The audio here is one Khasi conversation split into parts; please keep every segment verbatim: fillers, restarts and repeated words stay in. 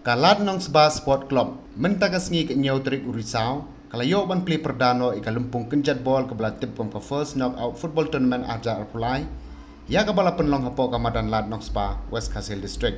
Ka Lad Nongsba Sport Club mynta ka sngi ka hynñiew tarik u Risaw ka la ïoh ban plie pyrda noh ïa ka lympung kynjat bol kaba la tip kum ka First Knockout Football Tournament ar hajar arphew lai ïa kaba la pynlong hapoh ka madan Lad Nongsba, West Khasi Hills District.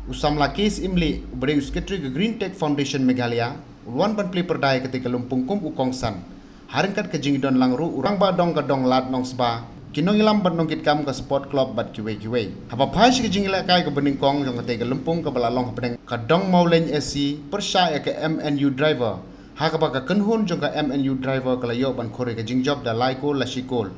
U samla K S Imli uba dei u Secretary ka Green Tech Foundation Meghalaya u la wan ban plie pyrda ïa katei ka lympung kum u kongsan. Ha ryngkat ka jingdon lang ruh u rangbah dong ka dong Lad Nongsba, ki nongïalam bad nongkitkam ka Sport Club bad kiwei kiwei. Haba phai sha ka jingïalehkai kaba nyngkong jong katei ka lympung kaba la long hapdeng ka dong Mawlein S C pyrshah ïa ka M N U Driver, ha kaba ka kynhun jong ka M N U Driver ka la ïoh ban khur ïa ka jingjop da lai kol la shi kol.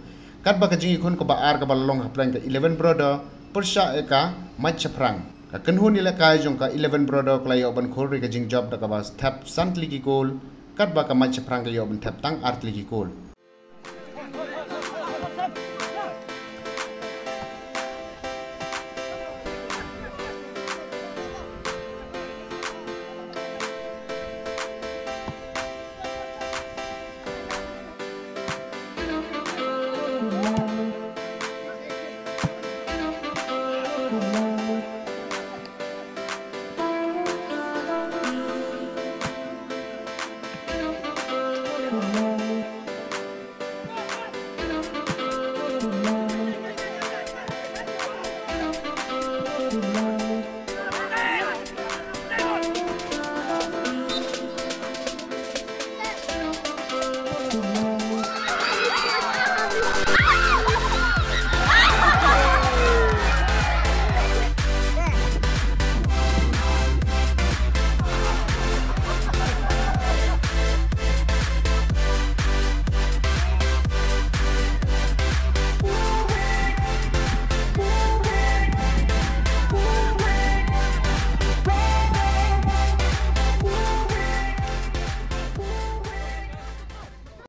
Katba ka jingïakhun kaba ar kaba la long hapdeng ka Eleven Brother pyrshah ïa ka Mait Shaphrang, ka kynhun ïalehkai jong ka Eleven Brother ka la ïoh ban khur ïa ka jingjop da kaba thep san tylli ki kol, katba ka Mait Shaphrang ka ïoh ban thep tang ar tylli ki kol.